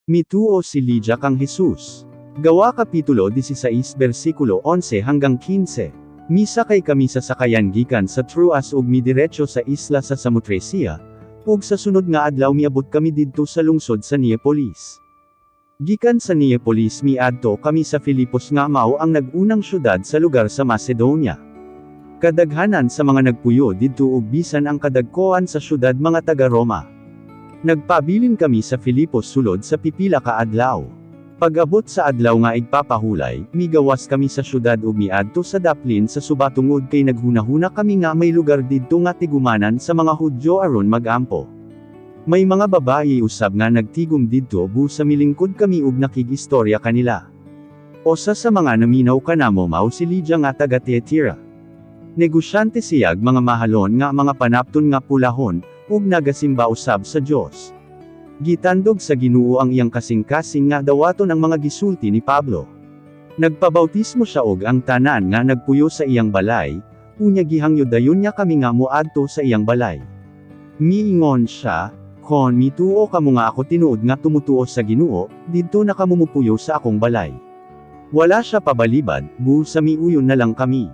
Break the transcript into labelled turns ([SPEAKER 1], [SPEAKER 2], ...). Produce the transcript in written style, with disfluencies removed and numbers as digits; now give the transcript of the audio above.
[SPEAKER 1] Mituo si Lydia kang Jesus. Gawa Kapitulo 16 versikulo 11 hanggang 15. Misakay kami sa sakayan gikan sa Troas ug midiretso sa isla sa Samotracia, ug sa sunod nga adlaw miabot kami didto sa lungsod sa Neapolis. Gikan sa Neapolis miadto kami sa Filipos nga mao ang nag-unang syudad sa lugar sa Macedonia. Kadaghanan sa mga nagpuyo didto ug bisan ang kadagkoan sa syudad mga taga-Roma. Nagpabilin kami sa Filipos sulod sa pipila ka adlaw. Pag-abot sa adlaw nga igpapahulay, migawas kami sa syudad ug miadto sa daplin sa suba tungod kay naghunahuna kami nga may lugar didto nga tigumanan sa mga Hudyo aron mag-ampo. May mga babayi usab nga nagtigom didto, busa milingkod kami ug nakig-istorya kanila. Usa sa mga naminaw kanamo mao si Lydia nga taga Tiatira. Negosyante siyag mga mahalon nga mga panapton nga pulahon, ug nagasimba usab sa Dios. Gitandog sa Ginoo ang iyang kasing-kasing nga dawaton ang mga gisulti ni Pablo. Nagpabautismo siya og ang tanan nga nagpuyo sa iyang balay, unya gihangyo dayon niya kami nga moadto sa iyang balay. Miingon siya, "Kon mituo kamo nga ako tinuod nga tumutuo sa Ginoo, didto na kamo mupuyo sa akong balay." Wala siya pabalibad, busa miuyon na lang kami.